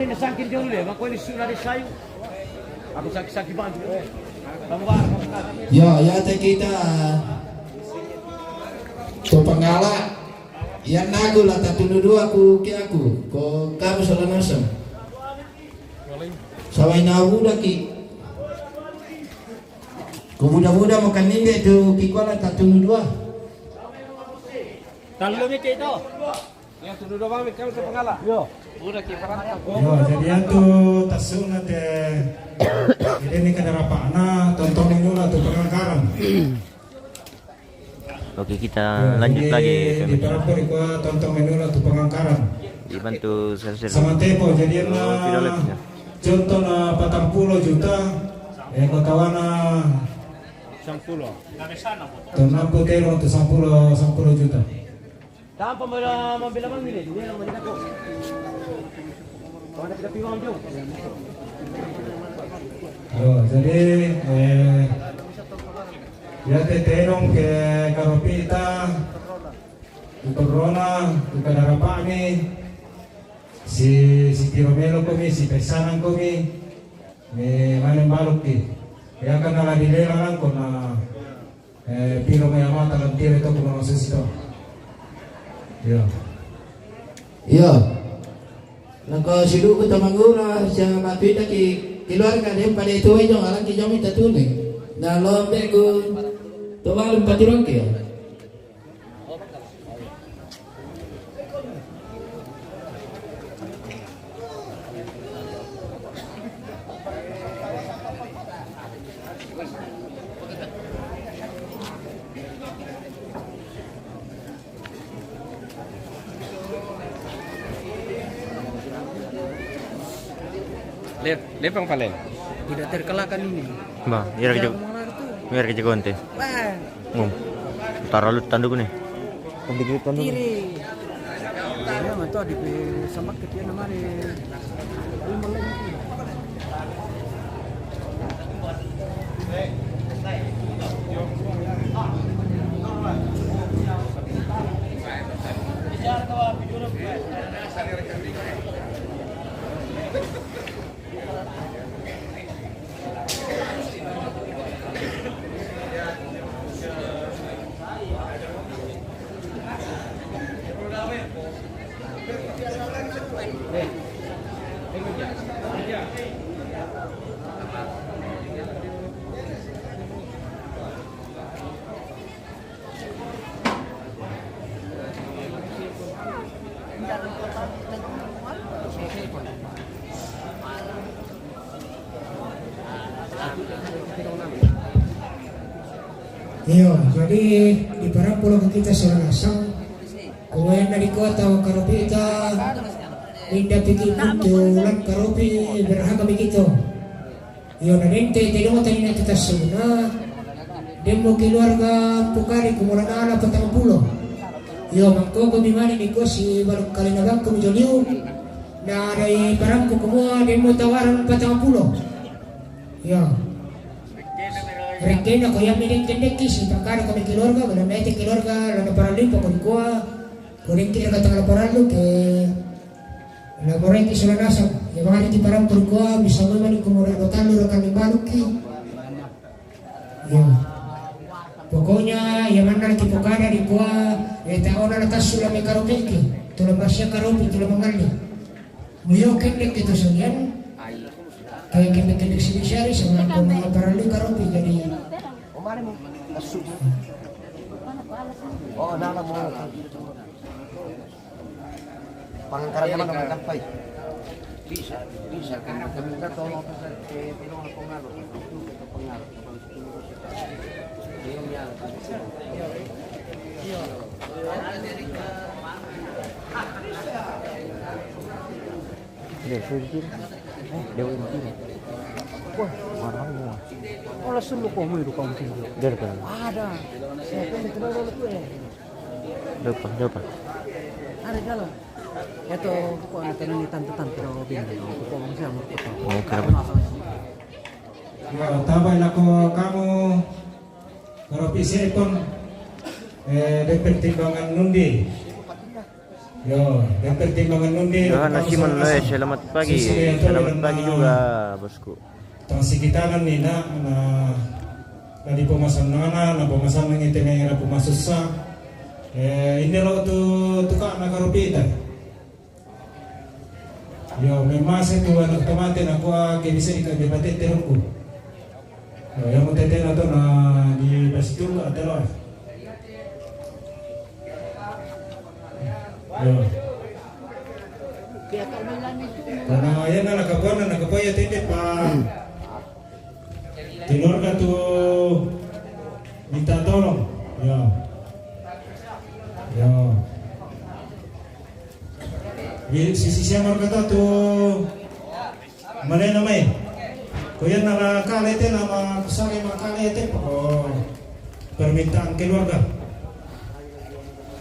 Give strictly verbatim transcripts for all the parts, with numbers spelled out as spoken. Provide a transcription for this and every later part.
Ini sangkin jolo deh, mako ini sudah di sayu. Aku saki-saki bantu. Tambah, tambah. Yo, ya te kita. To pangala. Ya naku la tatunu dua ku ke aku. Ko kamu salah nasam. Sawai na udah ki. Ko muda-muda makan ninde tu ki kuala tatunu dua. Talu mi ke itu. Ya, tunu dua mami, kami ke pangala. Yo. Udah ki paranta. Yo, jadi antu tasuna te. Jadi ini kada rapana, tonton mula tu pangangkaran. Oke, kita lanjut lagi, pemirsa. Di parapuri kuah tonton mula tu pangangkaran. Dibantu sel-sel. Sama tepo, jadi na contoh na patang puluh juta, eh, kota wana Sampulo. Tu enam puluh tero tu sampulo, sampulo juta. Tanpa mela-, membela manggil, dia yang menjaga kok. Kalau kita piwang jom. Yo, jadi, eh, ya te tenong ke karopita, tu corona, tu kadarapani, si, si tiro melo komi, si pesanan komi, me mane baluk ki. Ya kan ala di lela langko na Eh, piro mai amata lan tiro itu kuno maksud itu. Iya. Iya. Nako siduku tamangura sia matuita ki keluarga dem pada itu wae jong alang ki jong ita tune. Na lombe ku to balum patirong ki. Lep-, lepang palen. Tidak terkalahkan ini. Ba, iya. Tidak raja, mau lari tuh. Iya raja konte. Wah. Ngom. Taralu tandu ko ni. Kondisi tandu. Kiri. Ya, mantap di pe-, sama ketian nama ni. Iyo, jadi di parang pulo kita Saralasang, kuwena di kota wa karopi ita, inda piki pintu lan karopi berharga begitu. Iyo, na dente te dong tadi na kita suna. Demo keluarga pukari kumulana ala patang pulo. Iyo, mangkoko mi mani ni kosi baluk kali na bangku mi joliu. Na dai parangku kumua demo tawaran patang pulo. Iyo. Rekena ko yami dengke dengke si pakara kami keluarga, bala mete keluarga, lana paralipa ko dikua. Ko dengke kata kala paralu ke. Na boreng ki sula nasang, ya bangari ki parang perkua, bisa memang ni kumura do talu rekan ni baluki. Ya. Pokoknya, ya mana ki pokada di kua, ya ta ona na tasu la me karopi ki, tula masia karopi, tula mangali. Muyo kendek kita salian, kayak kendek-kendek sini sehari sama aku mau parali karopi, jadi. Oh, nana mo. Pangangkaran naman ang magkakpay. Bisa, bisa. Kami, kami na to, eh, pero ang pangalan, ang pangalan, yung yan. Dia, dia, dia. Wah, marah semua. Oh, langsung lu kau mau hidup kamu sendiri. Dia ada. Ada. Siapa yang kenal lu tuh, eh? Dopa, dopa. Ada jalan. Eto, ko na tanu ni tante-tante ro bini. Ko mo siya mo ko. Oh, kenapa? Yo, taba ilako kamu. Karopi sepon, eh, de pertimbangan nundi. Yo, dan pertimbangan nunde. Yohana Simon Loe, selamat pagi. Selamat pagi juga, bosku. Tang sikitanan ni na, na, na di pemasan nana, na pemasan nang ite mera pemasusa. Eh, ini lo tu, tu ka na karupita. Yo, memase tu anak tomate na kua ke bisa di ka debate terungku. Yo, yang mau tete na to na di pasitu atelo. Yo. Karena ya na, na kapua na, na kapua ya tete pa. Keluarga tu minta tolong. Ya. Ya. Di sisi siapa kata tu malena mai. Ko ya na la kale te nama kusale ma kale te ko permintaan keluarga.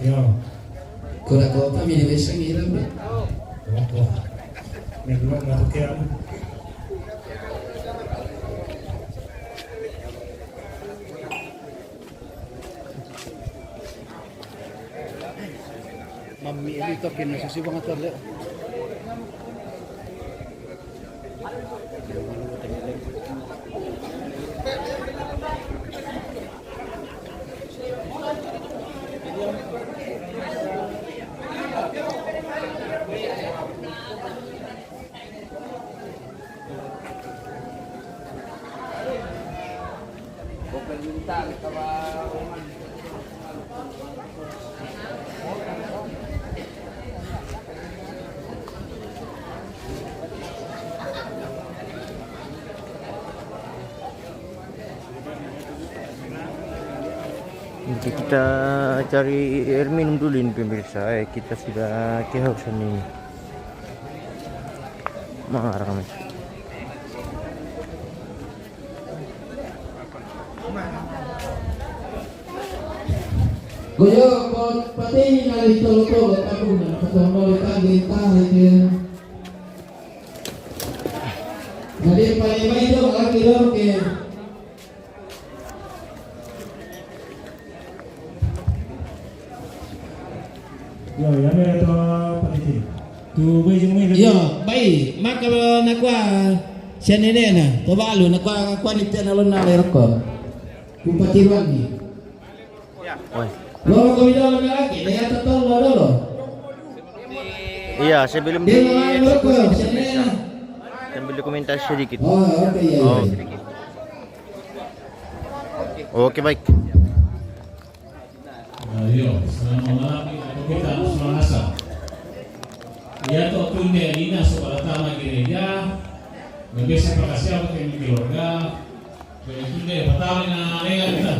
Ya. Kura ko pa mi de besa ngira be. Ko. Me dua ma tu ke anu. Mammi ini tokin na susi banget tuh, Lek. Oke, kita cari air minum dulu ini, pemirsa. Eh, kita sudah kehausan ini. Marah kami. Koyo, ko pateni na le tolo tolo tabu na, ko tolo tolo tabu tahe ke. Na de pale mai do, lagi do ke. Yo, ya mira to patiti. Tu bai jeng mai. Yo, bai, maka na kua sianene na, to balu na kua, kua ni tena lo na le roko. Kumpatiruan ni. Oi. Lolo ko bidolo na lagi, na ya to tolo dolo. Iya, sebelum di, sebelum dokumentasi sedikit. Oh, oke, iya, iya. Oh. Oke, baik. Ayo, selamat malam, kita semua rasa. Ya, to tunde nina so balatama gereja, mebesa pakasiaba ke keluarga, tunde patama na lega kita.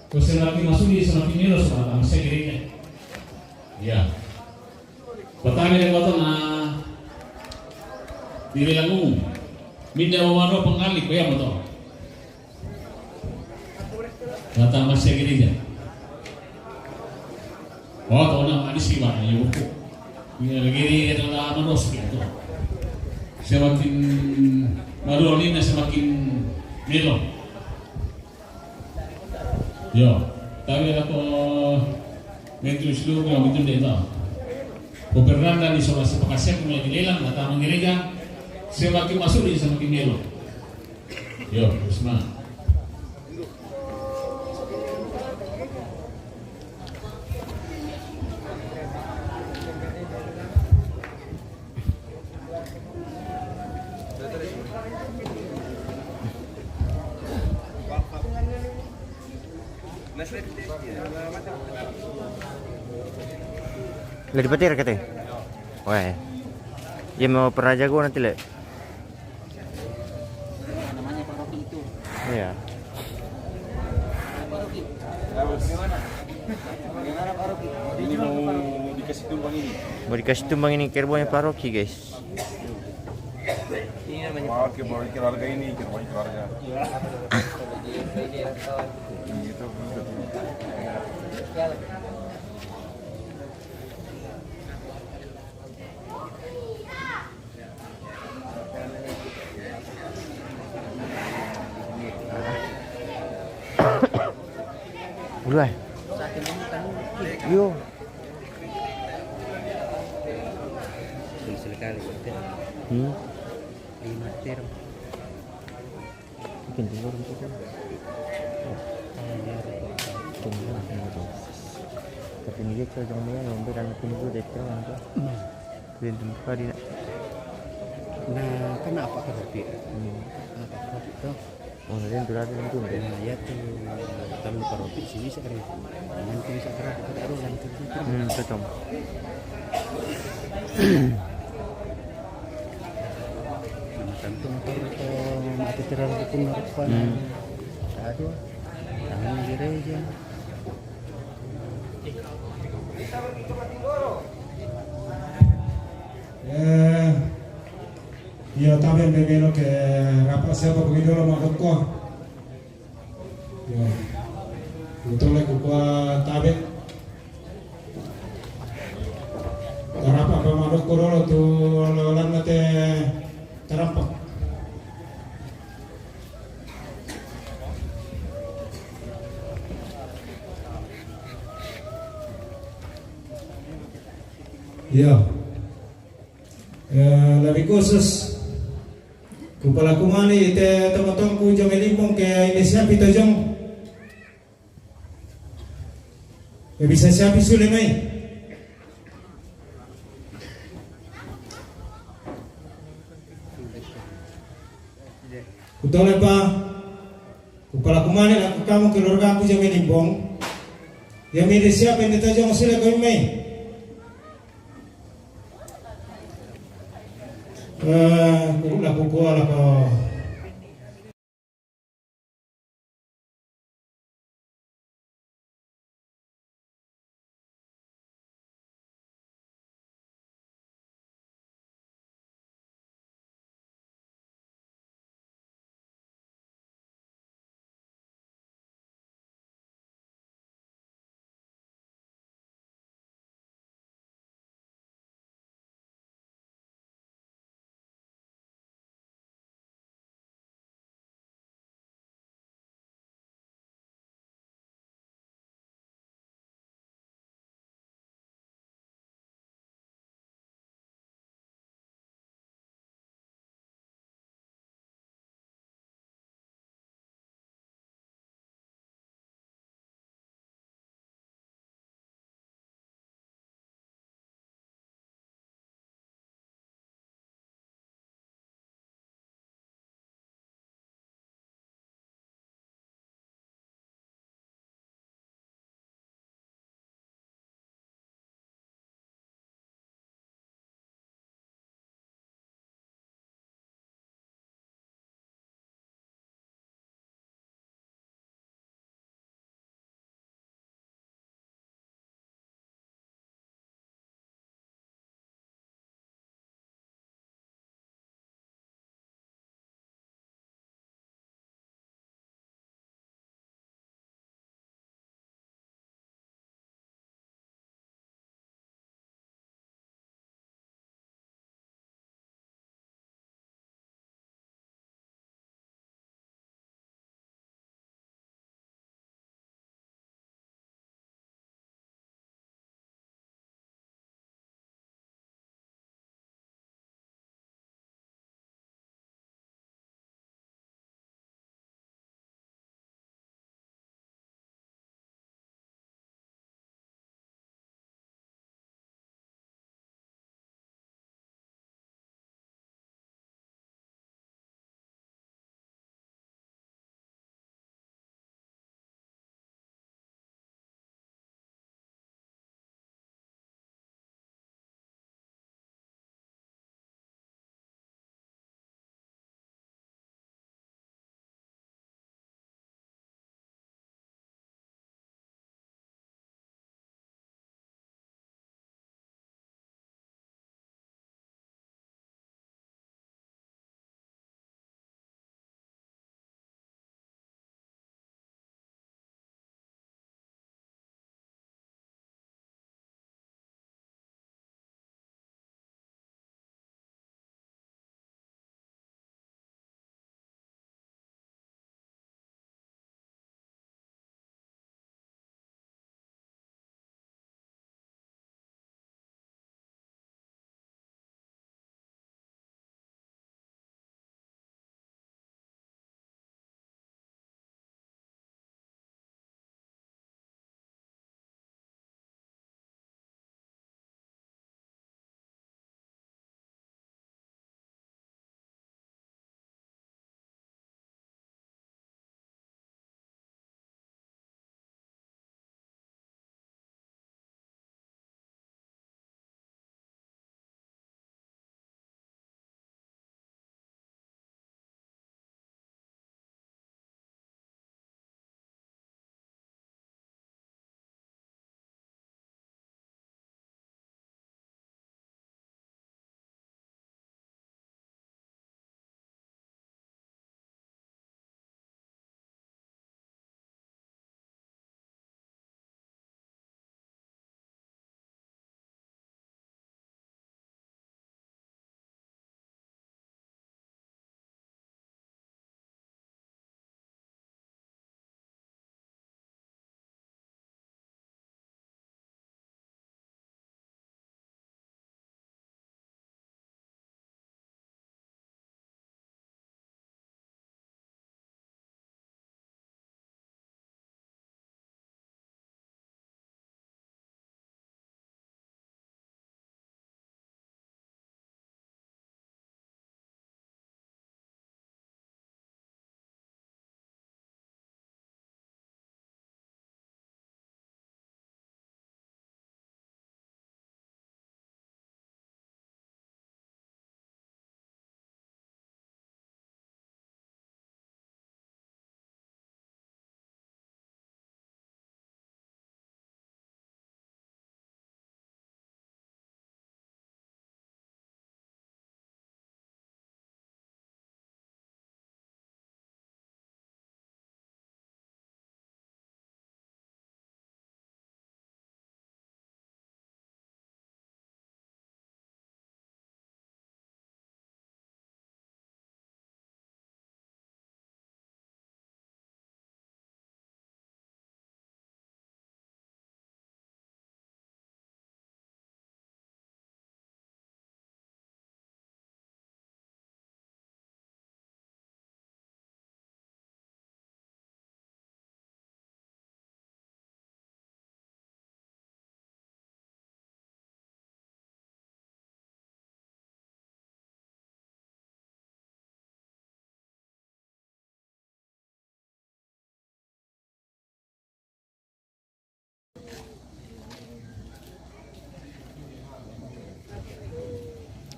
Ko semakin masudi, semakin melo so balatama se gereja. Ya. Patama de moto na di lelang umum. Minda wawano penggali ko ya moto. Datang masih gereja. Oh, tahu nama di siwa ya buku. Ini lagi di dalam manos gitu. Semakin malu ini semakin melo. Yo, tapi ako mentu islu ko mentu deta. Ko Fernanda ni sola si pakasiak ko di lelang, datang gereja, semakin masudi, semakin melo. Yo, terus mana? Lah di Petir kata. Wah. Iya mau pernah jago nanti, Lek. Namanya Pak Rocky itu. Iya. Pak Rocky. Bagaimana, Pak Rocky? Ini mau dikasih tumbang ini. Mau dikasih tumbang ini kerbaunya Pak Rocky, guys. Ini namanya Pak Rocky. Kerbau keluarga ini, kerbau keluarga. Iya. Gitu, gitu. Udah. Yo. Hmm? Ay, mater. Ikan telur itu kan. Ikan telur itu. Tapi ini dia cocok dengan yang beda, yang tunggu deh, kan, itu. Hmm. Dia tunggu tadi, nak. Nah, kan apa kerapik? Hmm. Apa kerapik tuh? Oh, na den tu dati den tu. Na, iya tu, talu karopit sini sa kari. Nanti bisa kari kita taruh, nanti kita taruh. Hmm, betul. Nama tantu motor ko mati terlalu pun rupa na. Hmm. Aduh, tangan gereja. Eh, iya, tabe memelo ke rapa siapa ko Midolo Madokkoa. Iya. Utole kukua tabe. Tarapa ko Madokkoa dolo tu olo-olanna te tarampak. Iya. Eh, lebih khusus, kupalaku mani te tongotongku Jamé Limbong ke ini siapi tojong. Eh, bisa siapi sule mai. Kutole pa, kupalaku mani la kukamu keluargaku Jamé Limbong. Iya mi de siapi ini tojong sule ko mai. Eh, ku la kukua la ko.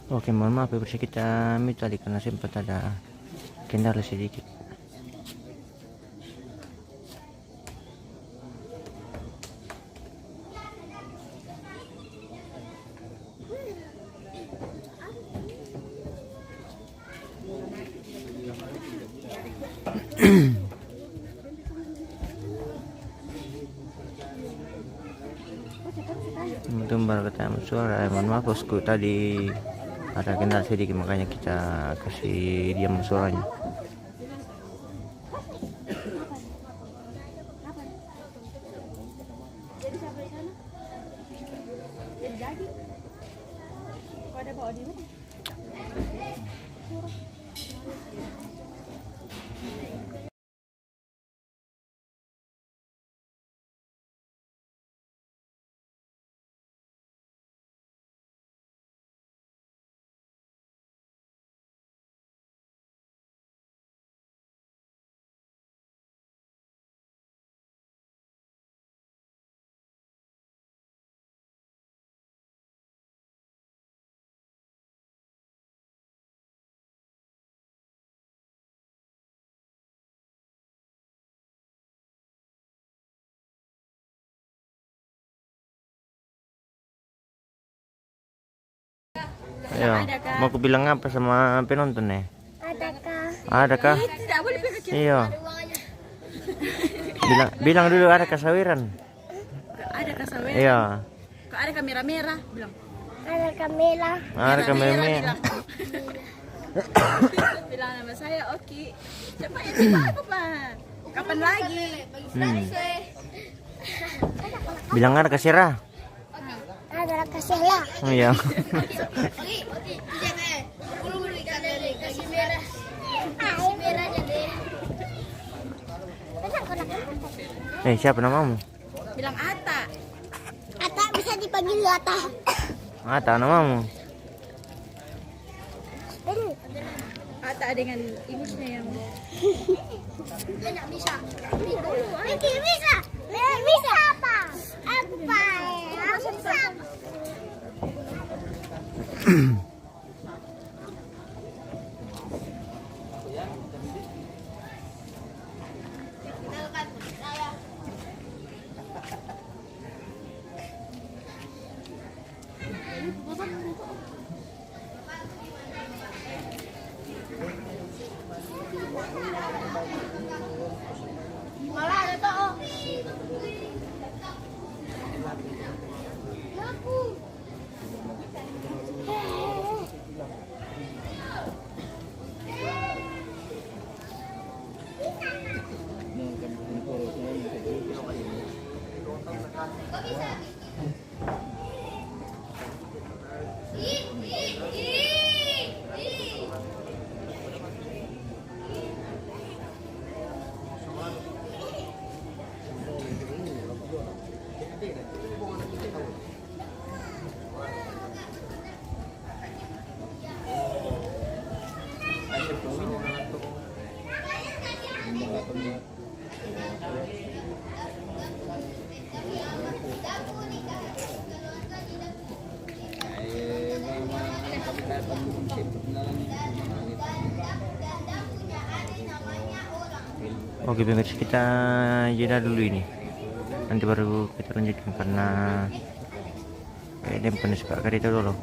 Oke, mohon maaf ya, bersih kita mute tadi karena sempat ada kendala sedikit. Untung baru ketemu suara. Eh, mohon maaf, bosku, tadi ada kendala sedikit, makanya kita kasih diam suaranya. Ya, mau aku bilang apa sama penonton nih? Adakah? Adakah? Iya. Bilang, bilang dulu, adakah saweran? Ada kasaweran. Iya. Kok ada kamera merah? Bilang. Ada kamera. Ada kamera merah. Bilang. Bilang nama saya Oki. Cepat ya, cepat apa, Pak? Kapan lagi? Hmm. Bilang ada kasera. Ada kasera. Iya. Eh, siapa namamu? Bilang Ata. Ata bisa dipanggil Ata. Ata namamu? Ata dengan ibunya yang dia nggak bisa. Dia bisa. Dia bisa apa? Apa? Aku bisa. Oke, pemirsa, kita jeda dulu ini. Nanti baru kita lanjutkan karena kayaknya bukan suka kereta dulu.